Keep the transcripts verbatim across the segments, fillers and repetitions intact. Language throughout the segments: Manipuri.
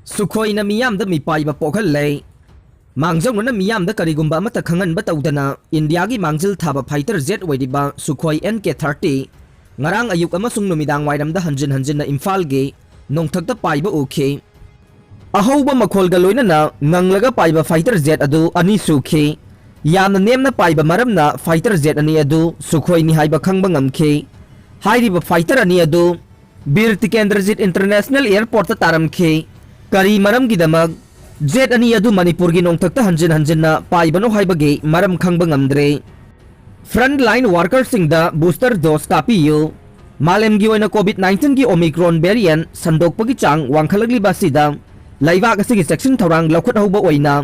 ꯁꯨꯈꯣꯏꯅ ꯃꯤꯌꯥꯝꯗ ꯃꯤꯄꯥꯏꯕ ꯄꯣꯛꯍꯜꯂꯦ꯫ ꯃꯥꯡꯖꯧꯅꯅ ꯃꯤꯌꯥꯝꯗ ꯀꯔꯤꯒꯨꯝꯕ ꯑꯃꯠꯇ ꯈꯪꯍꯟꯕ ꯇꯧꯗꯅ ꯏꯟꯗꯤꯌꯥꯒꯤ ꯃꯥꯡꯖꯤꯜ ꯊꯥꯕ ꯐꯥꯏꯇꯔ ꯖꯦꯠ ꯑꯣꯏꯔꯤꯕ ꯁꯨꯈꯣꯏ ꯑꯦꯟ ꯀꯦ ꯊꯥꯔꯇꯤ ꯉꯔꯥꯡ ꯑꯌꯨꯛ ꯑꯃꯁꯨꯡ ꯅꯨꯃꯤꯗꯥꯡ ꯋꯥꯏꯔꯝꯗ ꯍꯟꯖꯤꯟ ꯍꯟꯖꯤꯟꯅ ꯏꯝꯐꯥꯜꯒꯤ ꯅꯣꯡꯊꯛꯇ ꯄꯥꯏꯕ ꯎꯈꯤ꯫ ꯑꯍꯧꯕ ꯃꯈꯣꯜꯒ ꯂꯣꯏꯅꯅ ꯉꯪꯂꯒ ꯄꯥꯏꯕ ꯐꯥꯏꯇꯔ ꯖꯦꯠ ꯑꯗꯨ ꯑꯅꯤ ꯁꯨꯈꯤ꯫ ꯌꯥꯝꯅ ꯅꯦꯝꯅ ꯄꯥꯏꯕ ꯃꯔꯝꯅ ꯐꯥꯏꯇꯔ ꯖꯦꯠ ꯑꯅꯤ ꯑꯗꯨ ꯁꯨꯈꯣꯏꯅꯤ ꯍꯥꯏꯕ ꯈꯪꯕ ꯉꯝꯈꯤ꯫ ꯍꯥꯏꯔꯤꯕ ꯐꯥꯏꯇꯔ ꯑꯅꯤ ꯑꯗꯨ ꯕꯤꯔ ꯇꯤꯀꯦꯟꯗ꯭ꯔꯖꯤꯠ ꯏꯟꯇꯔꯅꯦꯁꯅꯦꯜ ꯑꯦꯌꯔꯄꯣꯔꯠꯇ ꯇꯥꯔꯝꯈꯤ꯫ ꯀꯔꯤ ꯃꯔꯝꯒꯤꯗꯃꯛ ꯖꯦꯠ ꯑꯅꯤ ꯑꯗꯨ ꯃꯅꯤꯄꯨꯔꯒꯤ ꯅꯣꯡꯊꯛꯇ ꯍꯟꯖꯤꯟ ꯍꯟꯖꯤꯟꯅ ꯄꯥꯏꯕꯅꯣ ꯍꯥꯏꯕꯒꯤ ꯃꯔꯝ ꯈꯪꯕ ꯉꯝꯗ꯭ꯔꯦ꯫ Frontline workerꯁꯤꯡꯗ booster dose ꯀꯥꯞꯄꯤꯌꯨ꯫ ꯃꯥꯂꯦꯝꯒꯤ ꯑꯣꯏꯅ COVID nineteen ꯒꯤ Omicron variant ꯁꯟꯗꯣꯛꯄꯒꯤ ꯆꯥꯡ ꯋꯥꯡꯈꯠꯂꯛꯂꯤꯕ ꯑꯁꯤꯗ ꯂꯩꯕꯥꯛ ꯑꯁꯤꯒꯤ ꯆꯦꯛꯁꯤꯟ ꯊꯧꯔꯥꯡ ꯂꯧꯈꯠꯍꯧꯕ ꯑꯣꯏꯅ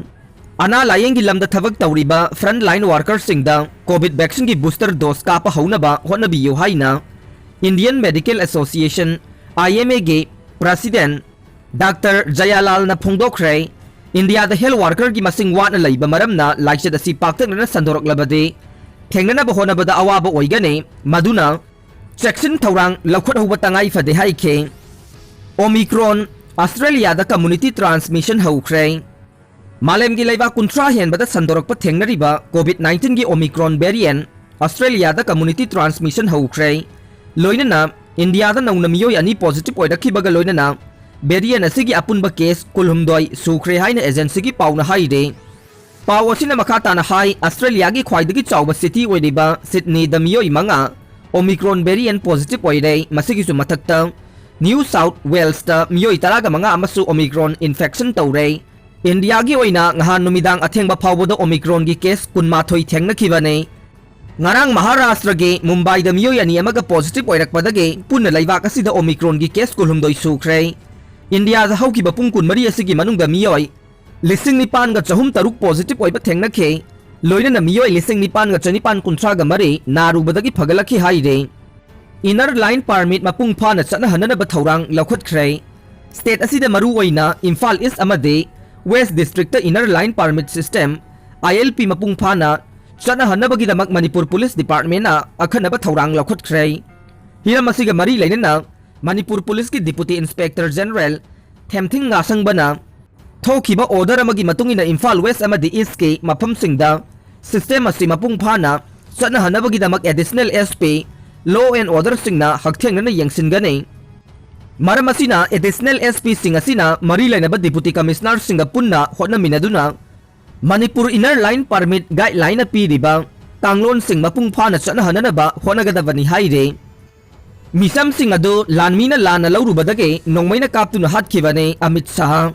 ꯑꯅꯥ ꯂꯥꯌꯦꯡꯒꯤ ꯂꯝꯗ ꯊꯕꯛ ꯇꯧꯔꯤꯕ frontline workerꯁꯤꯡꯗ COVID vaccineꯒꯤ booster dose ꯀꯥꯞꯄ ꯍꯧꯅꯕ ꯍꯣꯠꯅꯕꯤꯌꯨ ꯍꯥꯏꯅ Indian Medical Association, IMAꯒꯤ president ꯗꯥꯛꯇꯔ ꯖꯌꯥꯂꯥꯜꯅ ꯐꯣꯡꯗꯣꯛꯈ꯭ꯔꯦ꯫ ꯏꯟꯗꯤꯌꯥꯗ health workerꯒꯤ ꯃꯁꯤꯡ ꯋꯥꯠꯅ ꯂꯩꯕ ꯃꯔꯝꯅ ꯂꯥꯏꯆꯠ ꯑꯁꯤ ꯄꯥꯛꯇꯛꯅꯅ ꯁꯟꯗꯣꯔꯛꯂꯕꯗꯤ ꯊꯦꯡꯅꯅꯕ ꯍꯣꯠꯅꯕꯗ ꯑꯋꯥꯕ ꯑꯣꯏꯒꯅꯤ꯫ ꯃꯗꯨꯅ ꯆꯦꯛꯁꯤꯟ ꯊꯧꯔꯥꯡ ꯂꯧꯈꯠꯍꯧꯕ ꯇꯉꯥꯏ ꯐꯗꯦ ꯍꯥꯏꯈꯤ꯫ Omicron ꯑꯁꯇ꯭ꯔꯦꯂꯤꯌꯥꯗ community transmission ꯍꯧꯈ꯭ꯔꯦ꯫ ꯃꯥꯂꯦꯝꯒꯤ ꯂꯩꯕꯥꯛ ꯀꯨꯟꯊ꯭ꯔꯥ ꯍꯦꯟꯕꯗ ꯁꯟꯗꯣꯔꯛꯄ ꯊꯦꯡꯅꯔꯤꯕ COVID nineteenꯒꯤ Omicron variant ꯑꯁꯇ꯭ꯔꯦꯂꯤꯌꯥꯗ community transmission ꯍꯧꯈ꯭ꯔꯦ꯫ ꯂꯣꯏꯅꯅ ꯏꯟꯗꯤꯌꯥꯗ ꯅꯧꯅ ꯃꯤꯑꯣꯏ ꯑꯅꯤ positive ꯑꯣꯏꯔꯛꯈꯤꯕꯒ ꯂꯣꯏꯅꯅ variant ꯑꯁꯤꯒꯤ ꯑꯄꯨꯟꯕ case ꯀꯨꯟꯍꯨꯝꯗꯣꯏ ꯁꯨꯈ꯭ꯔꯦ ꯍꯥꯏꯅ agencyꯒꯤ ꯄꯥꯎꯅ ꯍꯥꯏꯔꯤ꯫ ꯄꯥꯎ ꯑꯁꯤꯅ ꯃꯈꯥ ꯇꯥꯅ ꯍꯥꯏ, ꯑꯁꯇ꯭ꯔꯦꯂꯤꯌꯥꯒꯤ ꯈ꯭ꯋꯥꯏꯗꯒꯤ ꯆꯥꯎꯕ city ꯑꯣꯏꯔꯤꯕ ꯁꯤꯗꯅꯤꯗ ꯃꯤꯑꯣꯏ ꯃꯉꯥ Omicron variant positive ꯑꯣꯏꯔꯦ꯫ ꯃꯁꯤꯒꯤꯁꯨ ꯃꯊꯛꯇ New South Walesꯇ ꯃꯤꯑꯣꯏ ꯇꯔꯥꯒ ꯃꯉꯥ ꯑꯃꯁꯨ Omicron infection ꯇꯧꯔꯦ꯫ ꯏꯟꯗꯤꯌꯥꯒꯤ ꯑꯣꯏꯅ ꯉꯍꯥꯟ ꯅꯨꯃꯤꯗꯥꯡ ꯑꯊꯦꯡꯕ ꯐꯥꯎꯕꯗ Omicronꯒꯤ case ꯀꯨꯟꯃꯥꯊꯣꯏ ꯊꯦꯡꯅꯈꯤꯕꯅꯤ꯫ ꯉꯔꯥꯡ ꯃꯍꯥꯔꯥꯁꯇ꯭ꯔꯒꯤ ꯃꯨꯝꯕꯥꯏꯗ ꯃꯤꯑꯣꯏ ꯑꯅꯤ ꯑꯃꯒ positive ꯑꯣꯏꯔꯛꯄꯗꯒꯤ ꯄꯨꯟꯅ ꯂꯩꯕꯥꯛ ꯑꯁꯤꯗ Omicronꯒꯤ case ꯀꯨꯟꯍꯨꯝꯗꯣꯏ ꯁꯨꯈ꯭ꯔꯦ꯫ ꯏꯟꯗꯤꯌꯥꯗ ꯍꯧꯈꯤꯕ ꯄꯨꯡ ꯀꯨꯟꯃꯔꯤ ꯑꯁꯤꯒꯤ ꯃꯅꯨꯡꯗ ꯃꯤꯑꯣꯏ ꯂꯤꯁꯤꯡ ꯅꯤꯄꯥꯟꯒ ꯆꯍꯨꯝ ꯇꯔꯨꯛ positive ꯑꯣꯏꯕ ꯊꯦꯡꯅꯈꯤ꯫ ꯂꯣꯏꯅꯅ ꯃꯤꯑꯣꯏ ꯂꯤꯁꯤꯡ ꯅꯤꯄꯥꯟꯒ ꯆꯅꯤꯄꯥꯟ ꯀꯨꯟꯊ꯭ꯔꯥꯒ ꯃꯔꯤ ꯅꯥꯔꯨꯕꯗꯒꯤ ꯐꯒꯠꯂꯛꯈꯤ ꯍꯥꯏꯔꯤ꯫ Inner Line Permit ꯃꯄꯨꯡ ꯐꯥꯅ ꯆꯠꯅꯍꯟꯅꯅꯕ ꯊꯧꯔꯥꯡ ꯂꯧꯈꯠꯈ꯭ꯔꯦ꯫ State ꯑꯁꯤꯗ ꯃꯔꯨ ꯑꯣꯏꯅ ꯏꯝꯐꯥꯜ East ꯑꯃꯗꯤ West Districtꯇ Inner Line Permit System, ILP ꯃꯄꯨꯡ ꯐꯥꯅ ꯆꯠꯅꯍꯟꯅꯕꯒꯤꯗꯃꯛ ꯃꯅꯤꯄꯨꯔ Police Departmentꯅ ꯑꯈꯟꯅꯕ ꯊꯧꯔꯥꯡ ꯂꯧꯈꯠꯈ꯭ꯔꯦ꯫ ꯍꯤꯔꯝ ꯑꯁꯤꯒ ꯃꯔꯤ ꯂꯩꯅꯅ ꯃꯅꯤꯄꯨꯔ Policeꯀꯤ Deputy Inspector General ꯊꯦꯝꯊꯤꯡ ꯉꯥꯁꯪꯕꯅ ꯊꯣꯛꯈꯤꯕ order ꯑꯃꯒꯤ ꯃꯇꯨꯡ ꯏꯟꯅ ꯏꯝꯐꯥꯜ West ꯑꯃꯗꯤ East ꯀꯤ ꯃꯐꯝꯁꯤꯡꯗ system ꯑꯁꯤ ꯃꯄꯨꯡ ꯐꯥꯅ ꯆꯠꯅꯍꯟꯅꯕꯒꯤꯗꯃꯛ Additional S P, Law and Order ꯁꯤꯡꯅ ꯍꯛꯊꯦꯡꯅꯅ ꯌꯦꯡꯁꯤꯟꯒꯅꯤ꯫ ꯃꯔꯝ ꯑꯁꯤꯅ, Additional S P ꯁꯤꯡ ꯑꯁꯤꯅ ꯃꯔꯤ ꯂꯩꯅꯕ Deputy Commissioner ꯁꯤꯡꯒ ꯄꯨꯟꯅ ꯍꯣꯠꯅꯃꯤꯟꯅꯗꯨꯅ Manipur Inner Line Permit Guideline ꯅ ꯄꯤꯔꯤꯕ ꯀꯥꯡꯂꯣꯟꯁꯤꯡ ꯃꯄꯨꯡ ꯐꯥꯅ ꯆꯠꯅꯍꯟꯅꯅꯕ ꯍꯣꯠꯅꯒꯗꯕꯅꯤ ꯍꯥꯏꯔꯤ꯫ ꯃꯤꯆꯝꯁꯤꯡ ꯑꯗꯨ ꯂꯥꯟꯃꯤꯅ ꯂꯥꯟꯅ ꯂꯧꯔꯨꯕꯗꯒꯤ ꯅꯣꯡꯃꯩꯅ ꯀꯥꯞꯇꯨꯅ ꯍꯥꯠꯈꯤꯕꯅꯤ ꯑꯃꯤꯠ ꯁꯥꯍ꯫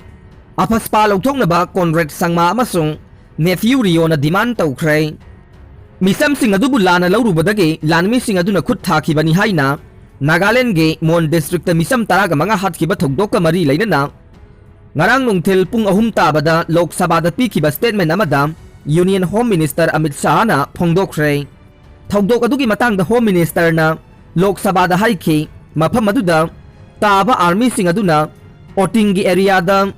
ꯑꯐꯁꯄꯥ ꯂꯧꯊꯣꯛꯅꯕ ꯀꯣꯟꯔꯦꯗ ꯁꯪꯃꯥ ꯑꯃꯁꯨꯡ ꯅꯦꯐ꯭ꯌꯨ ꯔꯤꯌꯣꯅ demand ꯇꯧꯈ꯭ꯔꯦ꯫ ꯃꯤꯆꯝꯁꯤꯡ ꯑꯗꯨꯕꯨ ꯂꯥꯟꯅ ꯂꯧꯔꯨꯕꯗꯒꯤ ꯂꯥꯟꯃꯤꯁꯤꯡ ꯑꯗꯨꯅ ꯈꯨꯠ ꯊꯥꯈꯤꯕꯅꯤ ꯍꯥꯏꯅ ꯅꯥꯒꯥꯂꯦꯟꯗꯒꯤ ꯃꯣꯟ district ꯇ ꯃꯤꯆꯝ ꯇꯔꯥꯒ ꯃꯉꯥ ꯍꯥꯠꯈꯤꯕ ꯊꯧꯗꯣꯛꯀ ꯃꯔꯤ ꯂꯩꯅꯅ ꯉꯔꯥꯡ ꯅꯨꯡꯊꯤꯜ ꯄꯨꯡ ꯑꯍꯨꯝ ꯇꯥꯕꯗ ꯂꯣꯛ ꯁꯚꯥꯗ ꯄꯤꯈꯤꯕ statement ꯑꯃꯗ Union Home Minister ꯑꯃꯤꯠ ꯁꯥꯍꯅ ꯐꯣꯡꯗꯣꯛꯈ꯭ꯔꯦ꯫ ꯊꯧꯗꯣꯛ ꯑꯗꯨꯒꯤ ꯃꯇꯥꯡꯗ Home Minister ꯅ ꯂꯣꯛ ꯁꯚꯥꯗ ꯍꯥꯏꯈꯤ, ꯃꯐꯝ ꯑꯗꯨꯗ ꯇꯥꯕ army ꯁꯤꯡ ꯑꯗꯨꯅ ꯑꯣꯇꯤꯡꯒꯤ area ꯗ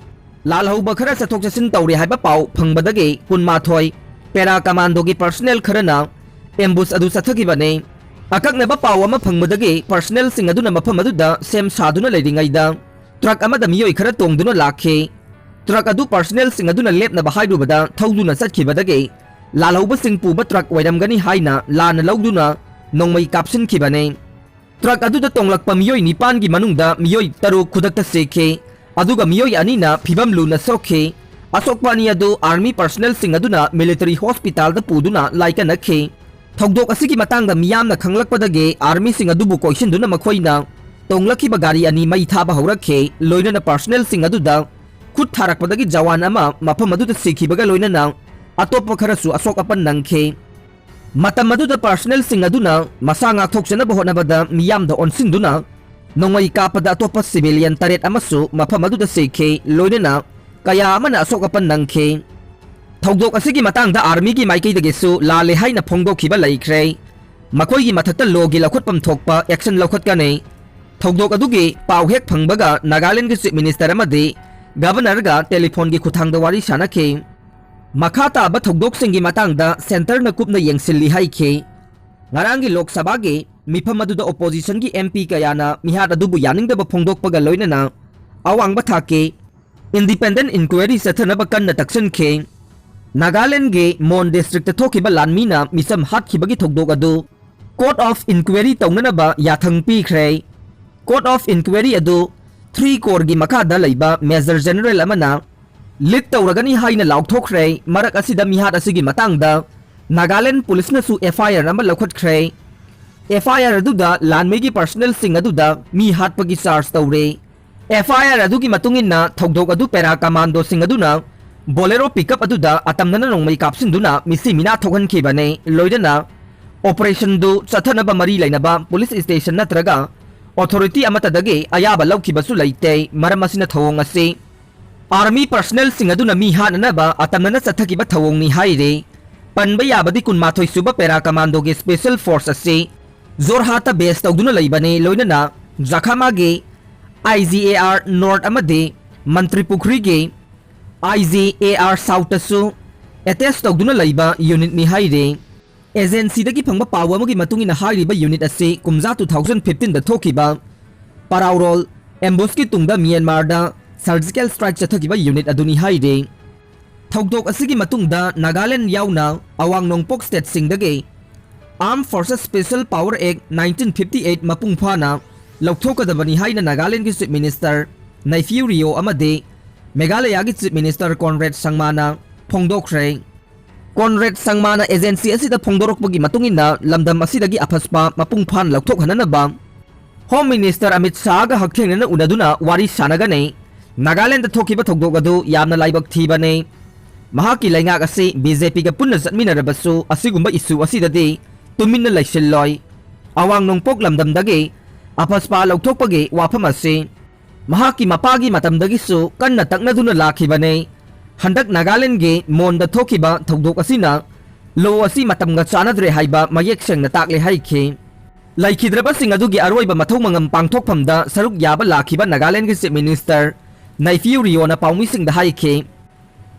ꯂꯥꯜꯍꯧꯕ ꯈꯔ ꯆꯠꯊꯣꯛ ꯆꯠꯁꯤꯟ ꯇꯧꯔꯦ ꯍꯥꯏꯕ ꯄꯥꯎ ꯐꯪꯕꯗꯒꯤ ꯀꯨꯟꯃꯥꯊꯣꯏ para commando ꯒꯤ personnel ꯈꯔꯅ ambush ꯑꯗꯨ ꯆꯠꯊꯈꯤꯕꯅꯤ꯫ ꯑꯀꯛꯅꯕ ꯄꯥꯎ ꯑꯃ ꯐꯪꯕꯗꯒꯤ personnel ꯁꯤꯡ ꯑꯗꯨꯅ ꯃꯐꯝ ꯑꯗꯨꯗ ꯁꯦꯝ ꯁꯥꯗꯨꯅ ꯂꯩꯔꯤꯉꯩꯗ truck ꯑꯃꯗ ꯃꯤꯑꯣꯏ ꯈꯔ ꯇꯣꯡꯗꯨꯅ ꯂꯥꯛꯈꯤ꯫ Truck ꯑꯗꯨ personnel ꯁꯤꯡ ꯑꯗꯨꯅ ꯂꯦꯞꯅꯕ ꯍꯥꯏꯔꯨꯕꯗ ꯊꯧꯗꯨꯅ ꯆꯠꯈꯤꯕꯗꯒꯤ ꯂꯥꯜꯍꯧꯕꯁꯤꯡ ꯄꯨꯕ truck ꯑꯣꯏꯔꯝꯒꯅꯤ ꯍꯥꯏꯅ ꯂꯥꯟꯅ ꯂꯧꯗꯨꯅ ꯅꯣꯡꯃꯩ ꯀꯥꯞꯁꯤꯟꯈꯤꯕꯅꯤ꯫ Truck ꯑꯗꯨꯗ ꯇꯣꯡꯂꯛꯄ ꯃꯤꯑꯣꯏ ꯅꯤꯄꯥꯟꯒꯤ ꯃꯅꯨꯡꯗ ꯃꯤꯑꯣꯏ ꯇꯔꯨꯛ ꯈꯨꯗꯛꯇ ꯁꯤꯈꯤ, ꯑꯗꯨꯒ ꯃꯤꯑꯣꯏ ꯑꯅꯤꯅ ꯐꯤꯚꯝ ꯂꯨꯅ ꯁꯣꯛꯈꯤ꯫ ꯑꯁꯣꯛꯄ ꯑꯅꯤ ꯑꯗꯨ army personnel ꯁꯤꯡ ꯑꯗꯨꯅ military hospital ꯗ ꯄꯨꯗꯨꯅ ꯂꯥꯏꯀꯠꯅꯈꯤ꯫ ꯊꯧꯗꯣꯛ ꯑꯁꯤꯒꯤ ꯃꯇꯥꯡꯗ ꯃꯤꯌꯥꯝꯅ ꯈꯪꯂꯛꯄꯗꯒꯤ army ꯁꯤꯡ ꯑꯗꯨꯕꯨ ꯀꯣꯏꯁꯤꯟꯗꯨꯅ ꯃꯈꯣꯏꯅ ꯇꯣꯡꯂꯛꯈꯤꯕ ꯒꯥꯔꯤ ꯑꯅꯤ ꯃꯩ ꯊꯥꯕ ꯍꯧꯔꯛꯈꯤ, ꯂꯣꯏꯅꯅ personnel ꯁꯤꯡ ꯑꯗꯨꯗ ꯈꯨꯠ ꯊꯥꯔꯛꯄꯗꯒꯤ ꯖꯋꯥꯟ ꯑꯃ ꯃꯐꯝ ꯑꯗꯨꯗ ꯁꯤꯈꯤꯕꯒ ꯂꯣꯏꯅꯅ ꯑꯇꯣꯞꯄ ꯈꯔꯁꯨ ꯑꯁꯣꯛ ꯑꯄꯟ ꯅꯪꯈꯤ꯫ ꯃꯇꯝ ꯑꯗꯨꯗ personnel ꯁꯤꯡ ꯑꯗꯨꯅ ꯃꯁꯥ ꯉꯥꯛꯊꯣꯛꯆꯅꯕ ꯍꯣꯠꯅꯕꯗ ꯃꯤꯌꯥꯝꯗ ꯑꯣꯟꯁꯤꯟꯗꯨꯅ ꯅꯣꯡꯃꯩ ꯀꯥꯞꯄꯗ ꯑꯇꯣꯞꯄ civilian ꯇꯔꯦꯠ ꯑꯃꯁꯨ ꯃꯐꯝ ꯑꯗꯨꯗ ꯁꯤꯈꯤ, ꯂꯣꯏꯅꯅ ꯀꯌꯥ ꯑꯃꯅ ꯑꯁꯣꯛ ꯑꯄꯟ ꯅꯪꯈꯤ꯫ ꯊꯧꯗꯣꯛ ꯑꯁꯤꯒꯤ ꯃꯇꯥꯡꯗ army ꯒꯤ ꯃꯥꯏꯀꯩꯗꯒꯤꯁꯨ ꯂꯥꯜꯂꯦ ꯍꯥꯏꯅ ꯐꯣꯡꯗꯣꯛꯈꯤꯕ ꯂꯩꯈ꯭ꯔꯦ꯫ ꯃꯈꯣꯏꯒꯤ ꯃꯊꯛꯇ law ꯒꯤ ꯂꯧꯈꯠꯐꯝ ꯊꯣꯛꯄ action ꯂꯧꯈꯠꯀꯅꯤ꯫ ꯊꯧꯗꯣꯛ ꯑꯗꯨꯒꯤ ꯄꯥꯎ ꯍꯦꯛ ꯐꯪꯕꯒ ꯅꯥꯒꯥꯂꯦꯟꯗꯒꯤ Chief Minister ꯑꯃꯗꯤ Governor ꯒ telephone ꯒꯤ ꯈꯨꯠꯊꯥꯡꯗ ꯋꯥꯔꯤ ꯁꯥꯅꯈꯤ꯫ ꯃꯈꯥ ꯇꯥꯕ ꯊꯧꯗꯣꯛꯁꯤꯡꯒꯤ ꯃꯇꯥꯡꯗ centre ꯅ ꯀꯨꯞꯅ ꯌꯦꯡꯁꯤꯜꯂꯤ ꯍꯥꯏꯈꯤ꯫ ꯉꯔꯥꯡꯒꯤ ꯂꯣꯛ ꯁꯚꯥꯒꯤ ꯃꯤꯐꯝ ꯑꯗꯨꯗ opposition ꯒꯤ M P ꯀꯌꯥꯅ ꯃꯤꯍꯥꯠ ꯑꯗꯨꯕꯨ ꯌꯥꯅꯤꯡꯗꯕ ꯐꯣꯡꯗꯣꯛꯄꯒ ꯂꯣꯏꯅꯅ ꯑꯋꯥꯡꯕ ꯊꯥꯛꯀꯤ independent inquiry ꯆꯠꯊꯅꯕ ꯀꯟꯅ ꯇꯛꯁꯟꯈꯤ꯫ ꯅꯥꯒꯥꯂꯦꯟꯒꯤ ꯃꯣꯟ district ꯊꯣꯛꯈꯤꯕ ꯂꯥꯟꯃꯤꯅ ꯃꯤꯆꯝ ꯍꯥꯠꯈꯤꯕꯒꯤ ꯊꯧꯗꯣꯛ ꯑꯗꯨ court of inquiry ꯇꯧꯅꯅꯕ ꯌꯥꯊꯪ ꯄꯤꯈ꯭ꯔꯦ꯫ Court of inquiry ꯑꯗꯨ three corps ꯒꯤ ꯃꯈꯥꯗ ꯂꯩꯕ major general ꯑꯃꯅ lead ꯇꯧꯔꯒꯅꯤ ꯍꯥꯏꯅ ꯂꯥꯎꯊꯣꯛꯈ꯭ꯔꯦ꯫ ꯃꯔꯛ ꯑꯁꯤꯗ ꯃꯤꯍꯥꯠ ꯑꯁꯤꯒꯤ ꯃꯇꯥꯡꯗ ꯅꯥꯒꯥꯂꯦꯟ ꯄꯨꯂꯤꯁꯅꯁꯨ F I R ꯑꯃ ꯂꯧꯈꯠꯈ꯭ꯔꯦ꯫ F I R ꯑꯗꯨꯗ ꯂꯥꯟꯃꯤꯒꯤ personnel ꯁꯤꯡ ꯑꯗꯨꯗ ꯃꯤ ꯍꯥꯠꯄꯒꯤ charge ꯇꯧꯔꯦ꯫ F I R ꯑꯗꯨꯒꯤ ꯃꯇꯨꯡ ꯏꯟꯅ ꯊꯧꯗꯣꯛ ꯑꯗꯨ para commando ꯁꯤꯡ ꯑꯗꯨꯅ Bolero pickup ꯑꯗꯨꯗ ꯑꯇꯝꯅꯅ ꯅꯣꯡꯃꯩ ꯀꯥꯞꯁꯤꯟꯗꯨꯅ ꯃꯤꯁꯤ ꯃꯤꯅꯥ ꯊꯣꯛꯍꯟꯈꯤꯕꯅꯦ꯫ ꯂꯣꯏꯅꯅ operation ꯗꯨ ꯆꯠꯊꯅꯕ ꯃꯔꯤ ꯂꯩꯅꯕ police station ꯅꯠꯇ꯭ꯔꯒ authority ꯑꯃꯠꯇꯗꯒꯤ ꯑꯌꯥꯕ ꯂꯧꯈꯤꯕꯁꯨ ꯂꯩꯇꯦ꯫ ꯃꯔꯝ ꯑꯁꯤꯅ ꯊꯧꯑꯣꯡ ꯑꯁꯤ army personnel ꯁꯤꯡ ꯑꯗꯨꯅ ꯃꯤ ꯍꯥꯠꯅꯅꯕ ꯑꯇꯝꯅꯅ ꯆꯠꯊꯈꯤꯕ ꯊꯧꯑꯣꯡꯅꯤ ꯍꯥꯏꯔꯤ꯫ ꯄꯟꯕ ꯌꯥꯕꯗꯤ ꯀꯨꯟꯃꯥꯊꯣꯏ ꯁꯨꯕ para commando ꯒꯤ special force ꯑꯁꯤ ꯖꯣꯔꯍꯥꯠꯇ base ꯇꯧꯗꯨꯅ ꯂꯩꯕꯅꯤ꯫ ꯂꯣꯏꯅꯅ ꯖꯈꯥꯃꯥꯒꯤ I G A R North ꯑꯃꯗꯤ ꯃꯟꯇ꯭ꯔꯤ ꯄꯨꯈ꯭ꯔꯤꯒꯤ I G A R South ꯇꯁꯨ attach ꯇꯧꯗꯨꯅ ꯂꯩꯕ unit ꯅꯤ ꯍꯥꯏꯔꯤ꯫ Agency ꯗꯒꯤ ꯐꯪꯕ ꯄꯥꯎ ꯑꯃꯒꯤ ꯃꯇꯨꯡ ꯏꯟꯅ ꯍꯥꯏꯔꯤꯕ unit ꯑꯁꯤ ꯀꯨꯝꯖꯥ two thousand fifteen ꯗ ꯊꯣꯛꯈꯤꯕ ꯄꯔꯥꯎꯔꯣꯜ ambush ꯀꯤ ꯇꯨꯡꯗ ꯃ꯭ꯌꯥꯟꯃꯥꯔꯗ surgical strike ꯆꯠꯊꯈꯤꯕ unit ꯑꯗꯨꯅꯤ ꯍꯥꯏꯔꯤ꯫ ꯊꯧꯗꯣꯛ ꯑꯁꯤꯒꯤ ꯃꯇꯨꯡꯗ ꯅꯥꯒꯥꯂꯦꯟ ꯌꯥꯎꯅ ꯑꯋꯥꯡ ꯅꯣꯡꯄꯣꯛ state ꯁꯤꯡꯗꯒꯤ Armed Forces Special Power Act nineteen fifty eight ꯃꯄꯨꯡ ꯐꯥꯅ ꯂꯧꯊꯣꯛꯀꯗꯕꯅꯤ ꯍꯥꯏꯅ ꯅꯥꯒꯥꯂꯦꯟꯒꯤ Chief Minister ꯅꯩꯐꯤꯌꯨ ꯔꯤꯑꯣ ꯑꯃꯗꯤ ꯃꯦꯘꯥꯂꯌꯥꯒꯤ Chief Minister ꯀꯣꯟꯔꯦꯗ ꯁꯪꯃꯥꯅ ꯐꯣꯡꯗꯣꯛꯈ꯭ꯔꯦ꯫ ꯀꯣꯟꯔꯦꯗ ꯁꯪꯃꯥꯅ agency ꯑꯁꯤꯗ ꯐꯣꯡꯗꯣꯔꯛꯄꯒꯤ ꯃꯇꯨꯡ ꯏꯟꯅ ꯂꯝꯗꯝ ꯑꯁꯤꯗꯒꯤ ꯑꯐꯁꯄꯥ ꯃꯄꯨꯡ ꯐꯥꯅ ꯂꯧꯊꯣꯛꯍꯟꯅꯅꯕ Home Minister ꯑꯃꯤꯠ ꯁꯥꯍꯒ ꯍꯛꯊꯦꯡꯅꯅ ꯎꯅꯗꯨꯅ ꯋꯥꯔꯤ ꯁꯥꯟꯅꯒꯅꯤ꯫ ꯅꯥꯒꯥꯂꯦꯟꯗ ꯊꯣꯛꯈꯤꯕ ꯊꯧꯗꯣꯛ ꯑꯗꯨ ꯌꯥꯝꯅ ꯂꯥꯏꯕꯛ ꯊꯤꯕꯅꯤ꯫ ꯃꯍꯥꯛꯀꯤ ꯂꯩꯉꯥꯛ ꯑꯁꯤ B J P ꯒ ꯄꯨꯟꯅ ꯆꯠꯃꯤꯟꯅꯔꯕꯁꯨ ꯑꯁꯤꯒꯨꯝꯕ issue ꯑꯁꯤꯗꯗꯤ ꯇꯨꯃꯤꯟꯅ ꯂꯩꯁꯤꯜꯂꯣꯏ꯫ ꯑꯋꯥꯡ ꯅꯣꯡꯄꯣꯛ ꯂꯝꯗꯝꯗꯒꯤ ꯑꯐꯁꯄꯥ ꯂꯧꯊꯣꯛꯄꯒꯤ ꯋꯥꯐꯝ ꯑꯁꯤ ꯃꯍꯥꯛꯀꯤ ꯃꯄꯥꯒꯤ ꯃꯇꯝꯗꯒꯤꯁꯨ ꯀꯟꯅ ꯇꯛꯅꯗꯨꯅ ꯂꯥꯛꯈꯤꯕꯅꯤ꯫ ꯍꯟꯗꯛ ꯅꯥꯒꯥꯂꯦꯟꯒꯤ ꯃꯣꯟꯗ ꯊꯣꯛꯈꯤꯕ ꯊꯧꯗꯣꯛ ꯑꯁꯤꯅ law ꯑꯁꯤ ꯃꯇꯝꯒ ꯆꯥꯟꯅꯗ꯭ꯔꯦ ꯍꯥꯏꯕ ꯃꯌꯦꯛ ꯁꯦꯡꯅ ꯇꯥꯛꯂꯦ ꯍꯥꯏꯈꯤ꯫ ꯂꯩꯈꯤꯗ꯭ꯔꯕꯁꯤꯡ ꯑꯗꯨꯒꯤ ꯑꯔꯣꯏꯕ ꯃꯊꯧ ꯃꯉꯝ ꯄꯥꯡꯊꯣꯛꯐꯝꯗ ꯁꯔꯨꯛ ꯌꯥꯕ ꯂꯥꯛꯈꯤꯕ ꯅꯥꯒꯥꯂꯦꯟꯒꯤ Chief Minister ꯅꯩꯐꯤꯌꯨ ꯔꯤꯑꯣꯅ ꯄꯥꯎꯃꯤꯁꯤꯡꯗ ꯍꯥꯏꯈꯤ꯫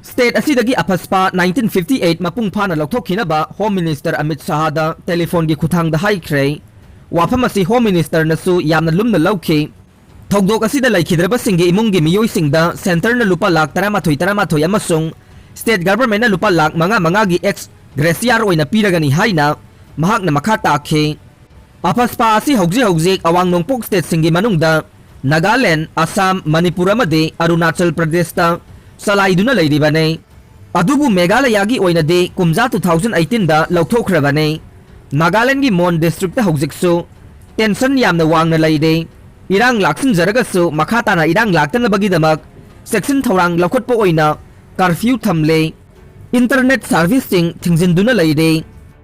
State ꯑꯁꯤꯗꯒꯤ ꯑꯐꯁꯄꯥ nineteen fifty eight ꯃꯄꯨꯡ ꯐꯥꯅ ꯂꯧꯊꯣꯛꯈꯤꯅꯕ Home Minister ꯑꯃꯤꯠ ꯁꯥꯍꯗ telephone ꯒꯤ ꯈꯨꯠꯊꯥꯡꯗ ꯍꯥꯏꯈ꯭ꯔꯦ꯫ ꯋꯥꯐꯝ ꯑꯁꯤ Home Minister ꯅꯁꯨ ꯌꯥꯝꯅ ꯂꯨꯝꯅ ꯂꯧꯈꯤ꯫ ꯊꯧꯗꯣꯛ ꯑꯁꯤꯗ ꯂꯩꯈꯤꯗ꯭ꯔꯕꯁꯤꯡꯒꯤ ꯏꯃꯨꯡꯒꯤ ꯃꯤꯑꯣꯏꯁꯤꯡꯗ centreꯅ ꯂꯨꯄꯥ ꯂꯥꯈ ꯇꯔꯥꯃꯥꯊꯣꯏ ꯇꯔꯥꯃꯥꯊꯣꯏ ꯑꯃꯁꯨꯡ state governmentꯅ ꯂꯨꯄꯥ ꯂꯥꯈ ꯃꯉꯥ ꯃꯉꯥꯒꯤ ex gratia ꯑꯣꯏꯅ ꯄꯤꯔꯒꯅꯤ ꯍꯥꯏꯅ ꯃꯍꯥꯛꯅ ꯃꯈꯥ ꯇꯥꯈꯤ꯫ AFSPA ꯑꯁꯤ ꯍꯧꯖꯤꯛ ꯍꯧꯖꯤꯛ ꯑꯋꯥꯡ ꯅꯣꯡꯄꯣꯛ stateꯁꯤꯡꯒꯤ ꯃꯅꯨꯡꯗ ꯅꯥꯒꯥꯂꯦꯟ, ꯑꯁꯥꯝ, ꯃꯅꯤꯄꯨꯔ ꯑꯃꯗꯤ ꯑꯔꯨꯅꯥꯆꯜ ꯄ꯭ꯔꯗꯦꯁꯇ ꯆꯂꯥꯏꯗꯨꯅ ꯂꯩꯔꯤꯕꯅꯤ꯫ ꯑꯗꯨꯕꯨ ꯃꯦꯘꯥꯂꯌꯥꯒꯤ ꯑꯣꯏꯅꯗꯤ ꯀꯨꯝꯖꯥ two thousand eighteenꯗ ꯂꯧꯊꯣꯛꯈ꯭ꯔꯕꯅꯤ꯫ ꯅꯥꯒꯥꯂꯦꯟꯒꯤ ꯃꯣꯟ districtꯇ ꯍꯧꯖꯤꯛꯁꯨ tension ꯌꯥꯝꯅ ꯋꯥꯡꯅ ꯂꯩꯔꯤ꯫ ꯏꯔꯥꯡ ꯂꯥꯛꯁꯤꯟꯖꯔꯒꯁꯨ ꯃꯈꯥ ꯇꯥꯅ ꯏꯔꯥꯡ ꯂꯥꯛꯇꯅꯕꯒꯤꯗꯃꯛ ꯆꯦꯛꯁꯤꯟ ꯊꯧꯔꯥꯡ ꯂꯧꯈꯠꯄ ꯑꯣꯏꯅ curfew ꯊꯝꯂꯦ꯫ Internet serviceꯁꯤꯡ ꯊꯤꯡꯖꯤꯟꯗꯨꯅ ꯂꯩꯔꯦ꯫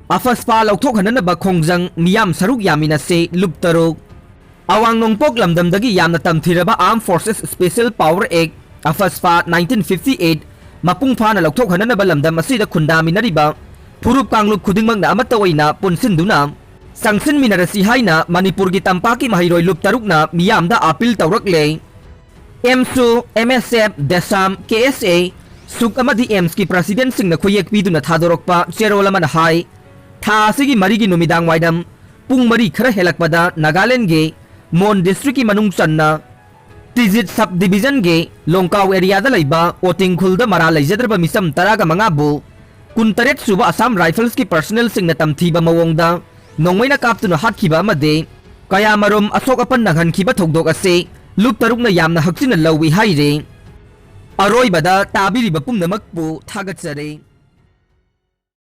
AFSPA ꯂꯧꯊꯣꯛꯍꯟꯅꯅꯕ ꯈꯣꯡꯖꯪ ꯃꯤꯌꯥꯝ ꯁꯔꯨꯛ ꯌꯥꯃꯤꯟꯅꯁꯦ ꯂꯨꯞ ꯇꯔꯨꯛ꯫ ꯑꯋꯥꯡ ꯅꯣꯡꯄꯣꯛ ꯂꯝꯗꯝꯗꯒꯤ ꯌꯥꯝꯅ ꯇꯝꯊꯤꯔꯕ Armed Forces Special Power Act, AFSPA nineteen fifty eight ꯃꯄꯨꯡ ꯐꯥꯅ ꯂꯧꯊꯣꯛꯍꯟꯅꯅꯕ ꯂꯝꯗꯝ ꯑꯁꯤꯗ ꯈꯨꯟꯗꯥꯃꯤꯟꯅꯔꯤꯕ ꯐꯨꯔꯨꯞ ꯀꯥꯡꯂꯨꯞ ꯈꯨꯗꯤꯡꯃꯛꯅ ꯑꯃꯠꯇ ꯑꯣꯏꯅ ꯄꯨꯟꯁꯤꯟꯗꯨꯅ ꯆꯪꯁꯤꯟꯃꯤꯟꯅꯔꯁꯤ ꯍꯥꯏꯅ ꯃꯅꯤꯄꯨꯔꯒꯤ ꯇꯝꯄꯥꯛꯀꯤ ꯃꯍꯩꯔꯣꯏ ꯂꯨꯞ ꯇꯔꯨꯛꯅ ꯃꯤꯌꯥꯝꯗ appeal ꯇꯧꯔꯛꯂꯦ꯫ AMSU, MSF, DESAM, KSA, SUK ꯑꯃꯗꯤ AIMSꯀꯤ presidentꯁꯤꯡꯅ ꯈꯨꯌꯦꯛ ꯄꯤꯗꯨꯅ ꯊꯥꯗꯣꯔꯛꯄ ꯆꯦꯔꯣꯜ ꯑꯃꯅ ꯍꯥꯏ, ꯊꯥ ꯑꯁꯤꯒꯤ ꯃꯔꯤꯒꯤ ꯅꯨꯃꯤꯗꯥꯡ ꯋꯥꯏꯔꯝ ꯄꯨꯡ ꯃꯔꯤ ꯈꯔ ꯍꯦꯜꯂꯛꯄꯗ ꯅꯥꯒꯥꯂꯦꯟꯒꯤ ꯃꯣꯟ districtꯀꯤ ꯃꯅꯨꯡ ꯆꯟꯅ ꯇꯤꯖꯤꯠ sub divisionꯒꯤ ꯂꯣꯡꯀꯥꯎ areaꯗ ꯂꯩꯕ ꯑꯣꯇꯤꯡꯈꯨꯜꯗ ꯃꯔꯥꯜ ꯂꯩꯖꯗ꯭ꯔꯕ ꯃꯤꯆꯝ ꯇꯔꯥꯒ ꯃꯉꯥꯕꯨ ꯀꯨꯟꯇꯔꯦꯠ ꯁꯨꯕ Assam Riflesꯀꯤ personnelꯁꯤꯡꯅ ꯇꯝꯊꯤꯕ ꯃꯑꯣꯡꯗ ꯅꯣꯡꯃꯩꯅ ꯀꯥꯞꯇꯨꯅ ꯍꯥꯠꯈꯤꯕ ꯑꯃꯗꯤ ꯀꯌꯥꯃꯔꯨꯝ ꯑꯁꯣꯛ ꯑꯄꯟ ꯅꯪꯍꯟꯈꯤꯕ ꯊꯧꯗꯣꯛ ꯑꯁꯤ ꯂꯨꯞ ꯇꯔꯨꯛꯅ ꯌꯥꯝꯅ ꯍꯛꯆꯤꯟꯅ ꯂꯧꯏ ꯍꯥꯏꯔꯤ꯫ ꯑꯔꯣꯏꯕꯗ ꯇꯥꯕꯤꯔꯤꯕ ꯄꯨꯝꯅꯃꯛꯄꯨ ꯊꯥꯒꯠꯆꯔꯤ꯫